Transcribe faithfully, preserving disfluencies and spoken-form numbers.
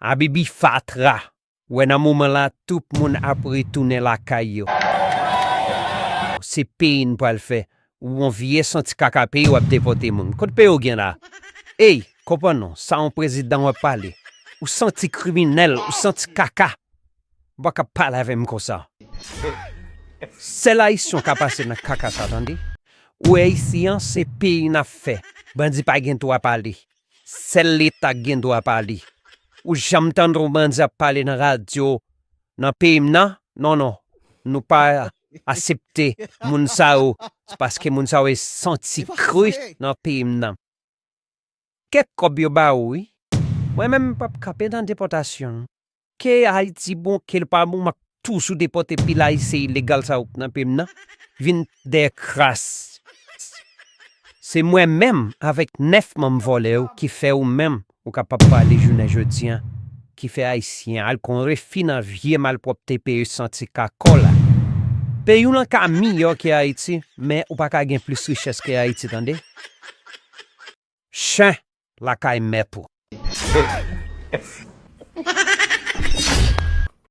Abibi fatra. Wè nan moman la, tout moun ap retounen lakay yo. Se peyi n pral fè. Ou yon vye santi kaka peyi w ap depòte moun. Kot peyi w gen la? Ey, konprann non, sa yon prezidan w ap pale. Ou santi kriminèl, ou santi kaka. Ou pa ka pale avè m konsa. Sèl Ayisyen w ka pase nan kaka sa, tande. Ou wè isi an, se peyi n ap fè. Bandi pa gen dwa pale. Sèl Leta k gen dwa pale. Ou janm tande yon bandi ap pale nan radyo, nan peyi m nan? Non, non. Nou pa aksepte moun sa yo. Se paske moun sa yo e santi kri nan peyi m nan. Kèk kòb yo ba ou, wi. Mwen menm, m p ap kanpe nan depòtasyon. Ke Ayiti bon, ke l pa bon, m ap toujou depòte pil Ayisyen ilegal sa yo nan peyi m nan. Vin dèyè kras. Se mwen menm avèk nèf manm vòlè yo ki fè ou menm ou kapab pale jounen jodi an, ki fè Ayisyen al kon refi nan vye malpwòpte peyi santi kakò la. Peyi w lan ka miyò ke Ayiti, men ou pa ka gen plis richès ke Ayiti, tande. Chen lakay mèt ou.